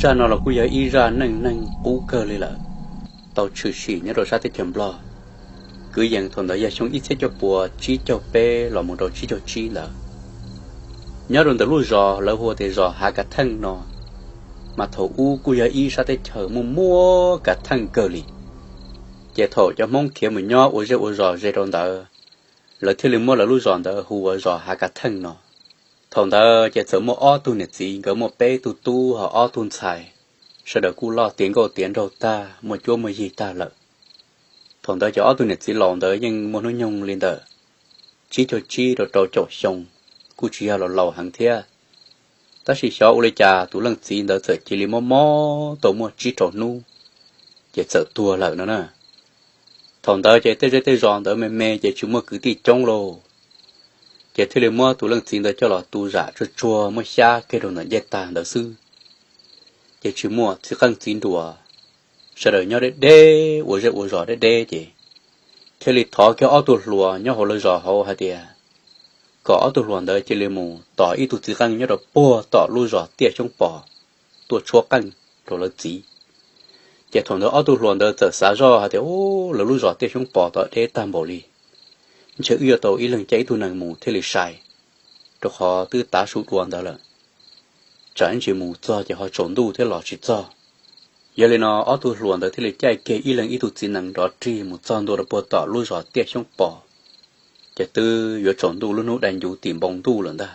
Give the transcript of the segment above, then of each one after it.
Zaj no los kuj yog ib zaj neej neeg qub kawg li lawm, tau tshwm sim nyob rau sab teb chaws Nplog. Kwv yees thaum ntawd yog xyoo ib txhiab cuaj puas tsib caug peb los mus rau tsib caug tsib ntawd. Nyob rau ntawm lub zos lawv hu tias zos Hav Kav Theej no, mas thaum ub kuj yog ib sab teb chaws muaj muaj kav theej kawg li. Ces thaum cov Hmoob khiav mus nyob ua zej ua zos ze rau ntawd, lawv thiaj li muab lawv lub zos ntawd hu ua zos Hav Kav Theej no. Thaum ntawd ces txawm muaj ob tug niam txiv, nkawd muaj peb tug tub ho ob tug ntxhais, sawv daws kuj loj tiav nkauj tiav nraug tag, muaj cuab muaj yig tag lawm. Thaum ntawd ces ob tug niam txiv laus ntawd yeej muaj hnub nyoog li ntawm tsib caug tsib rau rau caum xyoo, kuj tsis yog los laus heev thiab. Tab sis xyov ua li cas tus leej txiv ntawd txawm cia li mob mob tau muaj tsib rau hnub, ces txawm tuag lawm no na. Thaum ntawd ces tej zej tej zos ntawd me me ces tsis muaj kwv tij coob lauj, ces thiaj li muab tus leej txiv ntawd coj los tu zam tsuag tsuag muab xyab kiag rau ntawm ncej tag ntawd xwb. Ces tsis muaj txiv qeej txiv nruas, sawv daws nyob deb deb ua zej ua zos deb deb ces thiaj li thov kiag ob tug hluas nyob hauv lawv zos hauv hais tias kom ob tug hluas ntawd cia li mus tos ib tug txiv qeej nyob rau puag tom lub zos Tiaj Xyoob Pos tuaj tshuab qeej rau lawv txiv. Ces thaum ntawd ob tug hluas ntawd txawm xav zoj hais tias, u, lawv lub zos Tiaj Xyoob Pos tod deb tag npaum li, ntshe wb yuav tau ib leeg caij ib tug nees mus thiaj li sai, rau qhov twb tav su dua ntawd lawm, tsam ib ntsis mus txog ces ho tsaus ntuj thiab los tsis txog. Yog li no ob tug hluas ntawd thiaj li caij kiag ib leeg ib tug txiv nees nrov rig mus txog ntua rau puag tom lub zos Tiaj Xyoob Pos, ces twb yuav tsaus ntuj lub hnub dai ncuv tim npoo ntuj lawm ntag.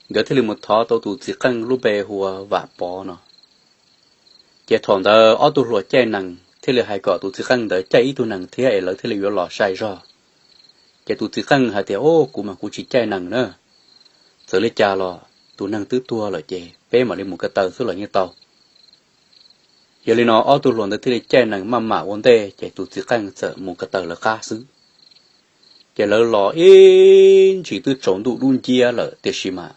Nkawd thiaj li mus thov tau tus txiv qeej lub npe hu ua Vam Pov no. Ces thaum ntawd ob tug hluas caij nees thiaj li hais kom tus txiv qeej ntawd caij ib tug nees thiab es lawv thiaj li yuav los sai zog. Ces tus txiv qeej hais tias, o, kuv mas kuv tsis caij nees na, txawm li cas los tus neeg twb tuag lawm ces peb mam li mus ko taw xwb los yeej tau. Yog li no ob tug hluas ntawd thiaj li caij nees maj mam ua ntej ces tus txiv qeej txawm mus ko taw lawv qab xwb. Ces lawv los ib ntsis twb tsaus ntuj dub nciab lawm tiam sis mas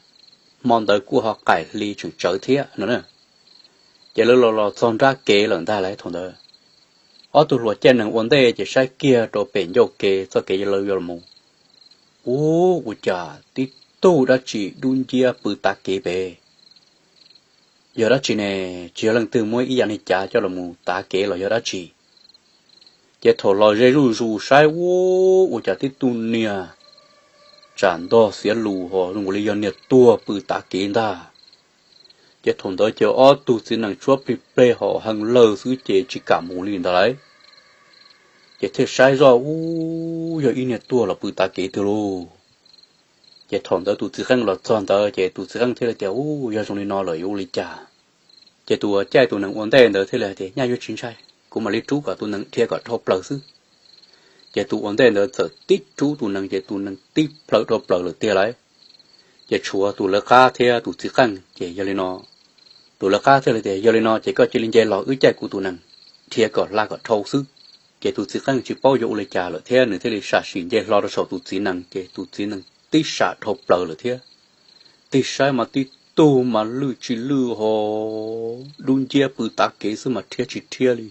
hmo ntawd kuj ho qaim hli tseem tsawv thiab no na. Ces lawv los los txog nrab kev lawm ntag lauj. Thaum ntawd ob tug hluas caij nees ua ntej ces saib kiag rau pem ncauj kev txoj kev lawv yuav los mus, ub, ua cas tib tug dab tsi dub nciab pw tav kev pem. Yog dab tsi ne? Tsis yog leej twg muab ib yam li cas coj los mus tav kev los yog dab tsi? Ces thaum los ze zuj zus saib, ub, ua cas tib tug niag tsam ntog xiav lus ho zoo li yog niag tuag pw tav kev ntag. Ces thaum ntawd ces ob tug txiv nees tshuab plig pleg ho heev lawg xwb ces tsis kam mus li ntag lauj. Ces thiaj saib zoj, ub, yog ib niag tuag los pw tav kev tiag lauj. Ces thaum ntawd tus txiv qeej los txog ntawd ces tus txiv qeej thiaj li tias, ub, yog zoo li no lawm yuav ua li cas? Ces tus uas caij tus nees ua ntej ntawd thiaj li hais tias, nyaj yuav tsis ntshai, kuv mam li rub kom tus nees dhia kom dhau plaws xwb. Ces tus ua ntej ntawd txawm tib rub tus nees ces tus nees tib plhaw dhau plaws lawm tiag lauj. Ces tshuav tus lawv qab thiab tus txiv qeej ces yog li no, tus lawv qab thiaj li tias, yog li no ces koj cia li nce los wb caij kuv tus nees, dhia kom hla kom dhau xwb. Ces tus txiv qeej tsis paub yuav ua li cas lawm thiab nws thiaj li sam sim nce hlo rau saum tus txiv nees ces tus txiv nees tib sam dhau plaws lawm thiab. Tig saib mas tib tug mas lwj tsis lwj ho dub nciab pw tav kev xwb mas rhiab tsis rhiab li.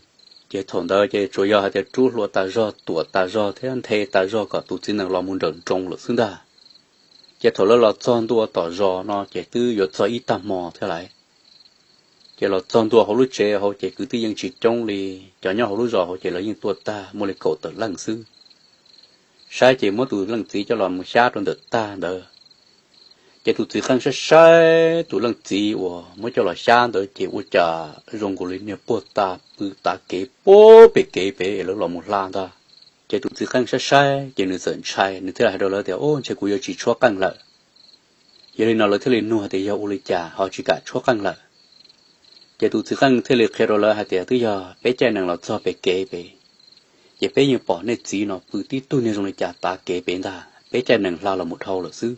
Ces thaum ntawd ces tsuas yog hais tias rub hlua tas zog, tuam tas zog thiab nthe tas zog kom tus txiv nees los mus nrawm nroos lawm xwb ntag. Ces thaum lawv los txog ntua tom zos no ces twb yuav txog ib tag hmo thiab lauj. Ces los txog ntua hauv lub tsev hauv ces kwv tij yeej tsis coob li, cov nyob hauv lub zos hauv ces lawv yeej tuaj tag muaj li kaum tawm leej xwb. Saib ces muab tus leej txiv coj los mus xyab rau ntawm tag ntawd. Ces tus txiv qeej saib saib tus leej txiv uas muab coj los xyab ntawd ces ua cas zoo nkaus li niag puag ta pw tav kev puag pem kev pem es lawv los mus hla ntag. Ces tus txiv qeej saib saib ces nws txawm ntshai, nws thiaj li hais rau lawv tias, ub, ntshe kuv yuav tsis tshuab qeej lawm. Yog li no lawv thiaj li nug tias yog ua li cas ho tsis kam tshuab qeej lawm. Ces tus txiv qeej thiaj li qhia rau lawv hais tias twb yog peb caij nees los txog pem kev pem, ces peb yeej pom nej txiv no pw tib tug niag zoo li cas tav kev pem ntag, peb caij nees hla los mus dhau lawm xwb.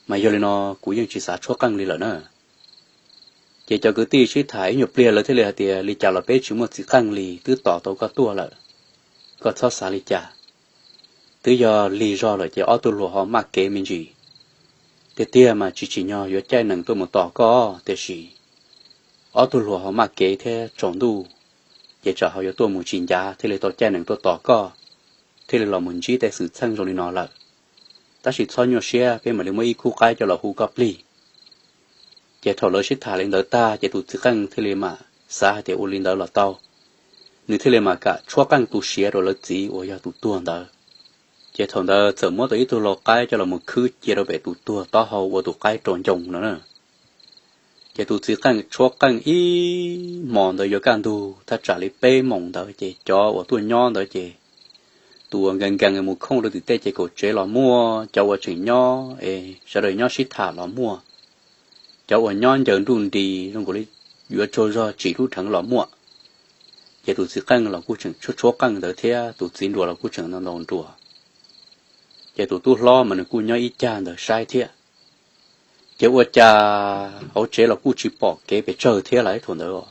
Mas yog li no kuv yeej tsis xav tshuab qeej li lawm na. Ces cov kwv tij sib tham ib nyuag pliag lawv thiaj li hais tias li cas los peb tsis muaj txiv qeej li, twb tos tau koj tuaj lawm, koj txhob xav li cas. Twb yog lig zog lawm ces ob tug hluas ho maj kev me ntsis. Tiag tiag mas tsis tsim nyog yuav caij nees tuaj mus tos koj, tiam sis ob tug hluas ho maj kev thiab tsaus ntuj, ces tsam ho yuav tuaj mus tsis ncav thiaj li tau caij nees tuaj tos koj, thiaj li los mus ntsib tej xwm txheej zoo li no lawm. Tab sis txhob nyuaj siab, peb mam li muab ib khub qaib coj los hu koj plig. Ces thaum lawv sib tham li ntawd tag ces tus txiv qeej thiaj li mam xav hais tias ua li ntawd los tau, nws thiaj li mam kam tshuab qeej tu siav rau lawv txiv uas yog tus tuag ntawd. Ces thaum ntawd txawm muab tau ib tug lau qaib coj los mus khwb cia rau pem tus tuag taub hau ua tus qaib rau ncoo no na. Ces tus txiv qeej tshuab qeej ib hmos ntawd yuav kaj ntug thaj tsam li peb moos ntawd ces cov uas tuaj nyob ntawd ces tus uas nkees nkees mus khooj rau tim tej ces kaum tsev los muaj, cov uas tseem nyob es sawv daws nyob sib tham los muaj, cov uas nyob ncaws nruj nris zoo nkaus li yuav tsaug zog tsim lub dheev los muaj. Ces tus txiv qeej los kuj tseem tshuab tshuab qeej ntawd thiab tus txiv nruas los kuj tseem ntaus ntaus nruas. Ces tus tub hlob mas nws kuj nyob ib cag ntawd saib thiab. Ces ua cas hauv tsev los kuj tsis pom kev pes tsawg thiab lawm thaum ntawd,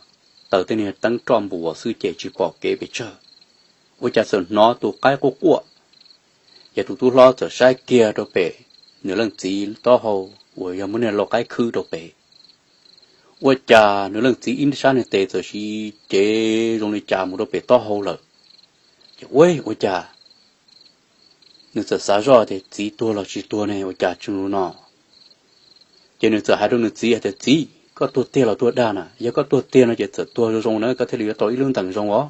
taws tej niag teeb roj npuas xwb ces tsis pom kev pes tsawg. Ua cas txawm hnov tus qaib quaj quaj. Ces tus tub hlob txawm saib kiag rau pem nws leej txiv taub hau uas yog muab niag lau qaib khwb rau pem. Ua cas nws leej txiv ib sab niag tes txawm siv cev zoo li cas mus rau pem taub hau lawm. Ces ua, ua cas nws txawm xav zoj tias txiv tuag los tsis tuag ne, ua cas tseem zoo no. Ces nws txawm hais rau nws txiv hais tias, Txiv, koj tuag tiag los tuag dag na? Yog koj tuag tiag no ces txawm tuag zoo zoo na koj thiaj li yuav tau ib lub ntees zoo os.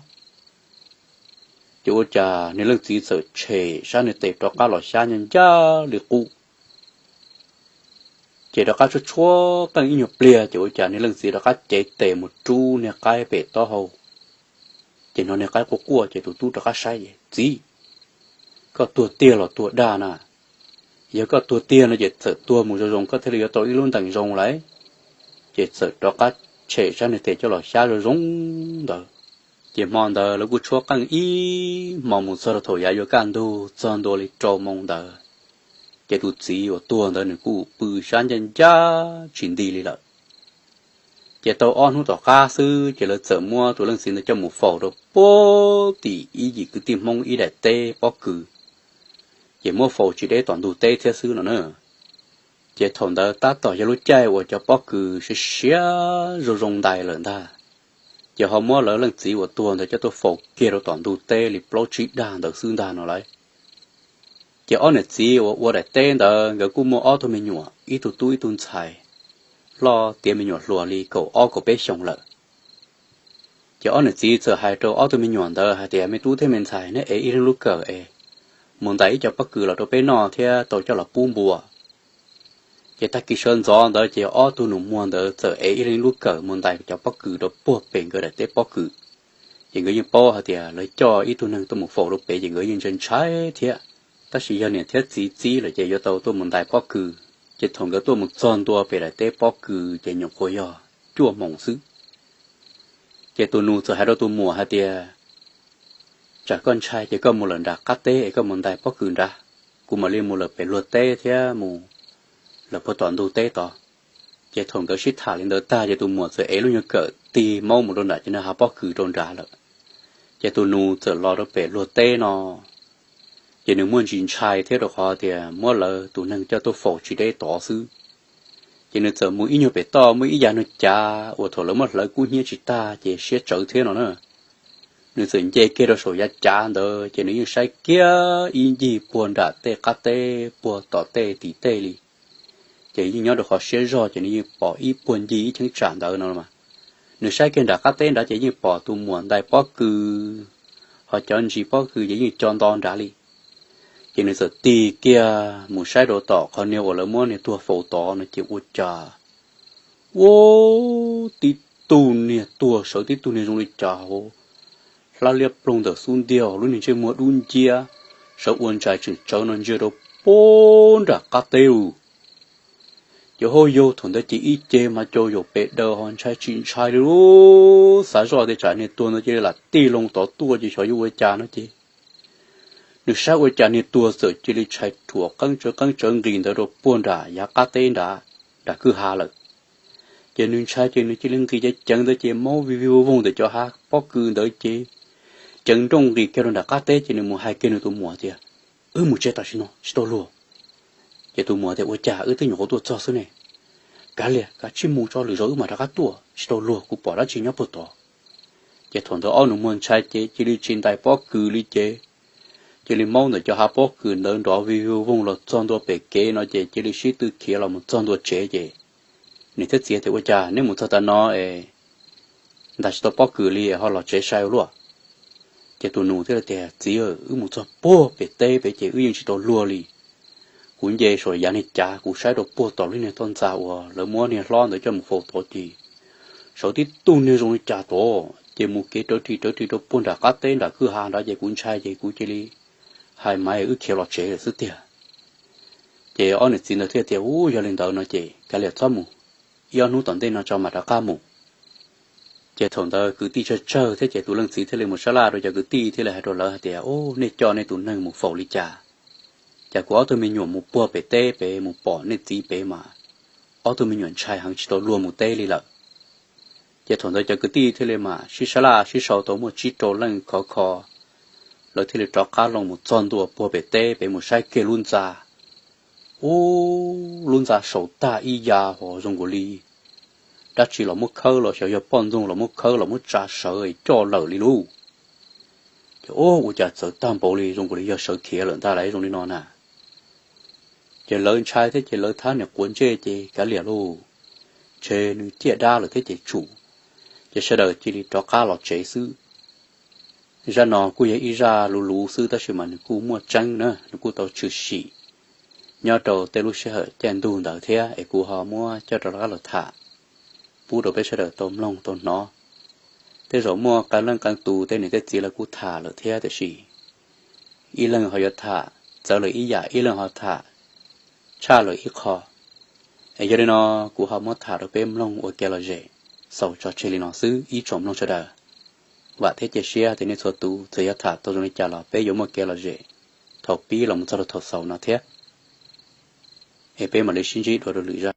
Ces ua cas nws leej txiv txawm tshem sab niag tes rov qab los xyab ncaj ncaj li qub. Ces rov qab tshuab tshuab qeej ib nyuag pliag ces ua cas nws leej txiv rov qab cev tes mus rub niag qaib pem taub hau. Ces hnov niag qaib quaj quaj ces tus tub rov qab saib, Txiv, koj tuag tiag los tuag dag na? Yog koj tuag tiag no ces txawm tuag mus zoo zoo koj thiaj li yuav tau ib lub ntees zoo lawm. Ces txawm rov qab tshem sab niag tes coj los xyab zoo zoo ntawd. Ces hmo ntawd lawv kuj tshuab qeej ib hmo mus txog rau thaum yav yuav kaj ntug txog ntua li rau moos ntawd, ces tus txiv uas tuag ntawd nws kuj pw sab ncaj ncaj tsis nti li lawm. Ces tau ob hnub tom qab xwb ces lawv txawm muab tus leej txiv ntawd coj mus faus rau puag tim ib yim kwv tij Hmoob ib daim teb pob kws, ces muab faus tsis deb tom ntug teb thiab xwb no na. Ces thaum ntawd tab tom yog lub caij uas cov pob kws siav siav zoo zoo ntais lawm ntag. Ces ho muab lawv leej txiv uas tuag ntawd coj tuaj faus kiag rau tom ntug teb li plaub tsib dag ntawd xwb ntag no lauj. Ces ob niam txiv uas ua daim teb ntawd nkawd kuj muaj ob tug me nyuam, ib tug tub ib tug ntxhais, loj tiav me nyuam hluas li kaum ob kaum peb xyoos lawm. Ces ob niam txiv txawm hais rau ob tug me nyuam ntawd hais tias, Me tub thiab me ntxhais, neb ev ib leeg lub kawm es mus ntais ib co pob kws los rau peb noj thiab tau coj los pub npua. Ces tag kis sawv ntxov ntawd ces ob tug nus muag ntawd txawm ev ib leeg lub kawm mus ntais cov pob kws rau puag pem nkawd daim teb pob kws. Ces nkawd yeej paub hais tias lawv coj ib tug neeg tuaj mus faus rau pem ces nkawd yeej ntshai ntshai thiab. Tab sis yog niam thiab txiv txib lawm ces yuav tau tuaj mus ntais pob kws. Ces thaum nkawd tuaj mus txog ntua pem daim teb pob kws ces nyuam qhuav yog cuaj moos xwb. Ces tus nus txawm hais rau tus muam hais tias, Tsam koj ntshai ces koj mus lawm nram qab teb es koj mus ntais pob kws nrad, kuv mam li mus lawm pem luag teb thiab mus lawm puag tom ntug teb tod. Ces thaum nkawd sib tham li ntawd tag ces tus muam txawm ev lub nyuag kawm tig maub mus rau nram cov niag hav pob kws rau nrad lawm. Ces tus nus txawm los rau pem luag teb no, ces nws muaj ntsis ntshai thiab rau qhov tias muab lawv tus neeg coj tuaj faus tsis deb tod xwb. Ces nws txawm mus ib nyuag pem toj muaj ib yav nag cav uas thaum lawv muab hlawv kub hnyiab tsis tag ces siab tsawv thiab no na. Nws txawm nce kiag rau saum yav cav ntawd ces nws yeej saib kiag ib ncig puag nram tej qab teb puag tom tej tim tej li. Ces yeej nyob rau qhov siab zog ces nws yeej pom ib puag ncig ib cheeb tsam ntawd no mas. Nws saib kiag nram qab teb nrad ces yeej pom tus muam ntais pob kws, ho cov ntsis pob kws ces yeej co nto nrad li. Ces nws txawm tig kiag mus saib rau tom qhov niag uas lawv muab niag tuag faus tod no ces ua cas ua tib tug niag tuag sawv tib tug niag zoo li cas hauv, hlab liab ploog ntawm xub ntiag, lub niag ntsej muag dub nciab, sawv ua ntsais tseem tsawv no ntsia rau puag nram qab teb lawm. Ces hauj yau thaum ntawd ces ib ce mas cau yaum pes daws ho ntshai tsis ntshai li lub, xav zoj tias tsam niag tuag ntawd cia li lam tig loo tod tuaj ces xyov yuav ua cas no ces nws saib ua cas niag tuag txawm cia li tshais ruam qeeb tsawv qeeb tsawv nqis ntawd rau puag nram yav qab teb nrad, nram kwj ha lawm. Ces nws ntshai ces nws cia li nqis ceev ceev ntawd ces maub vij vij voog ntawm cov hav pob kws ntawd ces ceev nrooj nqis kiag rau nram qab teb ces nws mus hais kiag nws tus muam tias, Wb mus tsev tam sim no tsis tau luag. Ces tus muam tias, Ua cas wb twb nyuam qhuav tuaj txog xwb ne? Kav liam, kav tsij mus tso lwm zaus wb mam rov qab tuaj, tsis tau luag, kuv pom dab tsi nyob puag tod. Ces thaum ntawd ob nus muag ntshai ces cia li tsis ntais pob kws li ces cia li maub ntawm cov hav pob kws ntawd nrov vij vij voog los txog ntua pem kev no ces cia li sib tw khiav los mus txog ntua tsev ces Niam thiab txiv tias, Ua cas neb mus txog tav no es ntag tsis tau pob kws li es ho los tsev sai ua luaj? Ces tus nus thiaj li tias, Txiv, wb mus txog puag pem teb pem ces wb yeej tsis tau luag li. Kuv nce saum yav niag cav kuv saib rau puag tom lub niag toj ntxas uas lawv muab niag hlob ntawd coj mus faus tod ces sawv tib tug niag zoo li cas tod ces mus kev rawv ris rawv ris rau puag nram qab teb nram kwj ha nrad ces kuv ntshai ces kuv cia li hais mas wb khiav los tsev lawm xwb tiag. Ces ob niam txiv ntawd thiaj tias, Ub, yog li ntawd no ces kav liam txhob mus, ib ob hnub tom ntej no tso mam rov qab mus. Ces thaum ntawd kwv tij tsawg tsawg thiab ces tus leej txiv thiaj li mus sab laj rau cov kwv tij thiaj li hais rau lawv hais tias, Ub, nej coj nej tus neeg mus faus li cas? Cas kuv ob tug me nyuam mus puag pem teb pem mus pom nej txiv pem mas ob tug me nyuam ntshai heev tsis tau luag mus teb li lawm. Ces thaum ntawd cov kwv tij thiaj li mas sib sab laj sib sau tau muaj tsib rau leej khov kho, lawv thiaj li rov qab los mus txog ntua puag pem teb pem mus saib kiag lub ntxa. Ub, lub ntxa saum tag ib ya hos zoo nkaus li dab tsi los muab khawb los xyov yog poj ntxoog los muab khawb los muab tsa sawv coj lawm li lauj. Ces ub, ua cas txawv tag npaum li, zoo nkaus li yog sawv khiav lawm ntag lauj, zoo li no na. Ces lawv ntshai thiab ces lawv thab niam quav ntsej ces kav liam lauj, ntshe nws ciaj dab lawm thiab ces tsum, ces sawv daws cia li rov qab los tsev xwb. Zaj no kuj yog ib zaj luv luv xwb tab sis mas nws kuj muaj tseeb na, nws kuj tau tshwm sim nyob rau tej lub sij hawm caij ntuj ntawd thiab es kuv ho muab coj rov qab los tham pub rau peb sawv daws tau mloog tau hnov. Tej zaum muaj qee leej qee tus tej niam tej txiv lawv kuj tham lawm thiab tiam sis ib leeg ho yuav tham txawv lawm ib yam, ib leeg ho tham tshaj lawm ib qho. Es yog li no kuv ho muab tham rau peb mloog ua kev lom zem xaus tso tseg li no xwb ib tsoom mloog sawv daws. Vam thiab cia siab tias nej txhua tus txawm yog tham tau zoo li cas los peb yuav muaj kev lom zem thaum pib los mus txog rau thaum xaus no thiab. Es peb mam li sib ntsib dua rau lwm zaj.